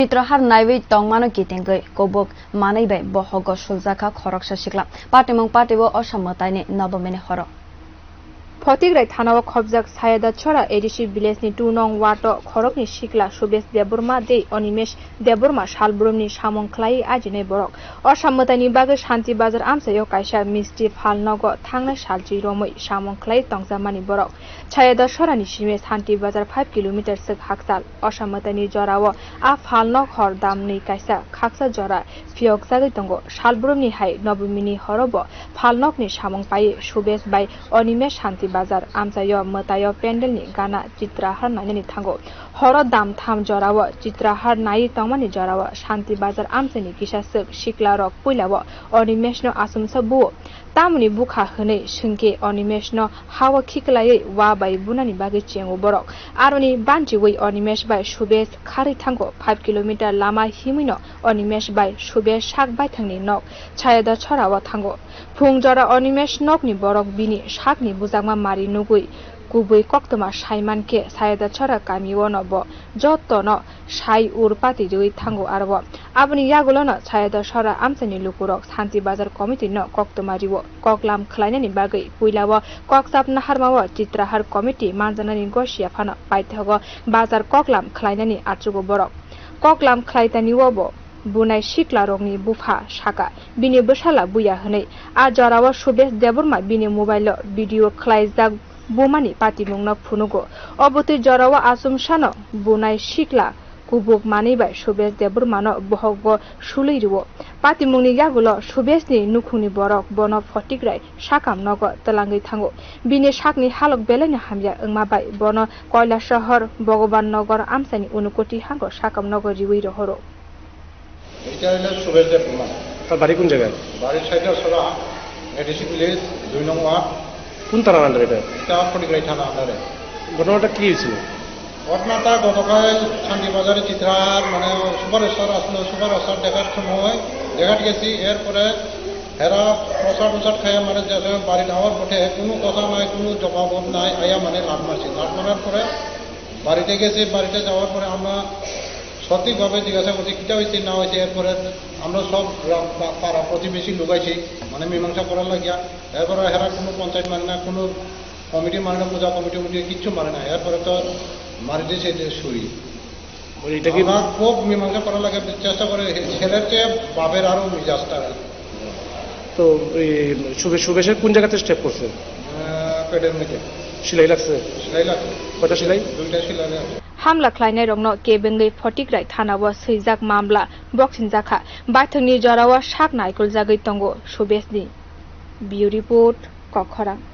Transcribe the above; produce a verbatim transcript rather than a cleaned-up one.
Chitrahar naiwi tongmano kitingwi kubuk manwi bai bohogo suljakha khoroksa sikla. Patimung patio Osa mwtaini Nobomini horo. Photigrai thanao khobjak Sayada Chora A D C village ni two nong ward o khorokni sikla Subesh Debbarma tei Animesh Debbarma salbrumni samung khlaiwi ajinai borok. Osa mwtaini bagwi Shanti Bazar amchaio kaisa misti phalnogo thangnai salchi romwi samung khlaiwi tongjakmani borok. Sayada Chorani simi Shanti Bazar five kilometer swk hakchal. Osa mwtaini jorao a phalnok hor damni kaisa khaksa jora phiyokjagwi tongo. Salbrumni hai Nobomini horobo phalnokni samung paiwi Subesh bai Animesh Shanti Bazar amchaio mwtaio pendelni gana Chitrahar nainani thango. Horo dam tham jorao Chitrahar naiwi tongmani jorao Shanti Bazar amchaini kisa swk siklarok puilao Animeshno achomsa buo. Tamoni bukha hwnwi swngkhe Animeshno hao khiklaiwi wa bai bunani bagwi chengo borok. Aroni banchiwi Animesh bai Subesh kharwi thango five kilometer lama himwino Animesh bai Subesh sak baithangni nok Sayada Chorao thango. Phung jora Animesh nokni borok bini sakni bujakma mari nugwi kubui koktwma saimankhe Sayada Chora kamiono bo jotono sai ur pati riwi thango aro. Aboni yagulono Sayada Chora amchaini lukurok Shanti Bazar Committee no koktwma riwo. Koklam khlainani bagwi puilao kokchap naharmao Chitrahar Committee manjanani gosia phano paithago bazar koklam khlainani achugo borok. Koklam khlaitaniwo bo bunai siklarokni bupha saka bini bwsala buya hwnwi. A jorao Subesh Debbarma bini mobile o video khlaijak bumani patimungno phunugo. Obotwi jorao achomsano bunai sikla kubuk manwi bai Subesh Debbarmano bohokgo sulwi rwo. Patimungni yagulo Subeshni nukhungni borok bono photigrai sakam nogo twlangwi thango. Bini sakni halok belaino hamya wngma bai bono Kailasahar Bhagavan Nagar amchaini Unakoti hango sakam nogo riwi rohoro. এটা হইলো সুবেশ দেবকুমার। তার বাড়ি কোন জায়গায়? বাড়ি সাইডে সরা, ADC village, দুই নং ওয়ার্ড। কোন থানার আন্ডারে এটা? এটা ফটিকরাই থানা আন্ডারে। ঘটনাটা কি হয়েছিল? ঘটনাটা গতকাল শান্তিবাজারে চিত্রার মানে সুপারস্টার আসলো, সুপারস্টার দেখার সময় দেখাত গেছি, এরপরে হেরা প্রসাদ উসাদ খাইয়া মানে যে সময় বাড়িত আওয়ার পথে কোনো কথা নাই, কোনো জবাব নাই, আইয়া মানে লাত মারছি। লাত মারার পরে বাড়িতে গেছি, বাড়িতে যাওয়ার পরে আমরা সঠিকভাবে জিজ্ঞাসা করছি, কিতা হয়েছে না হয়েছে। এরপরে আমরা সব গ্রাম, পা-, পাড়া প্রতিবেশী লোক আইছি, মানে মীমাংসা করার লাগিয়া। এরপরে হেরা কোনো পঞ্চায়েত মানে না, কোনো কমিটি মানে না, পূজা কমিটি উমিটি কিচ্ছু মানে না। এরপরে তো মারি দিয়েছে যে ছুরি। মানে এটা কি আমরা খুব মীমাংসা করার লাগে চেষ্টা করে, ছেলের চেয়ে বাপের আরো মেজাজটা। তো এই সুবে-, সুবেশের কোন জায়গাতে স্টেপ করছে? আহ, পেটের মধ্যে। সেলাই লাগছে? সেলাই লাগছে। কয়টা সেলাই? দুইটা সেলাই লাগছে। Hamla khlainairokno kebengwi Photigrai thanao swijak mamla boksinjakha. Baithangni jorao sak naikuljagwi tongo Subeshni. Bureau Report, Kokkhorang.